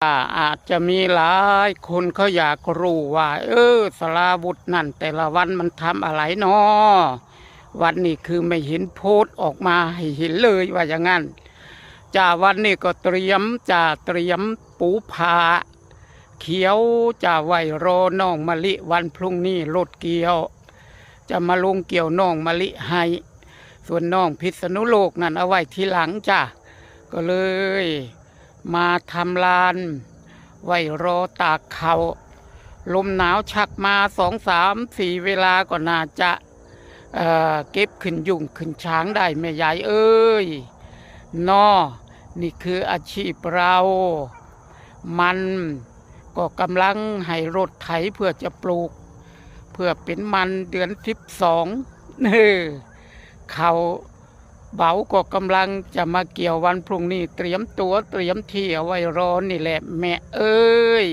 ອາດຈະມີຫຼາຍຄົນເຂົາຢາກຮູ້ວ່າ ເອີ ສະລາວຸດນັ້ນແຕ່ລະວັນມັນທຳອະໄລນໍ? ວັນນີ້ຄືໄມ່ເຫັນໂພສອອກມາໃຫ້ເຫັນເລີຍວ່າຢ່າງນັ້ນ. ຈ້າ ວັນນີ້ກໍຕຣຽມ ຈ້າ ຕຣຽມປູຜ້າຂຽວ ຈ້າ ໄວ້ລໍນ້ອງມະລິ. ວັນພລຸ່ງນີ້ລົດກ່ຽວຈະມາລົງກ່ຽວນ້ອງມະລິໃຫ້, ສ່ວນນ້ອງພິດສະນຸໂລກນັ້ນເອົາໄວ້ທີຫຼັງຈ້າ. ກໍເລີຍມາທຳລານໄວ້ລໍຕາກເຂົ້າ. ລົມໜາວຊັກມາສອງສາມສີ່ເວລາກໍໜ້າຈະ ເອີ ເກັບຂຶ້ນຍຸ່ງຂຶ້ນຊາງໄດ້ແມ່ຍາຍເອີຍເນາະ. ນີ້ຄືອາຊີບເຮົາ. ມັນກໍກຳລັງໃຫ້ລົດໄຖເພື່ອຈະປູກ ເພື່ອເປັນມັນເດືອນສິບສອງ. ເອີ ເຂົ້າເບົາກໍກຳລັງຈະມາກ່ຽວວັນພລຸ່ງນີ້, ຕຣຽມຕົວຕຣຽມທີ່ເອົາໄວ້ລໍນີ້ແຫຼະແມ່ເອີຍ.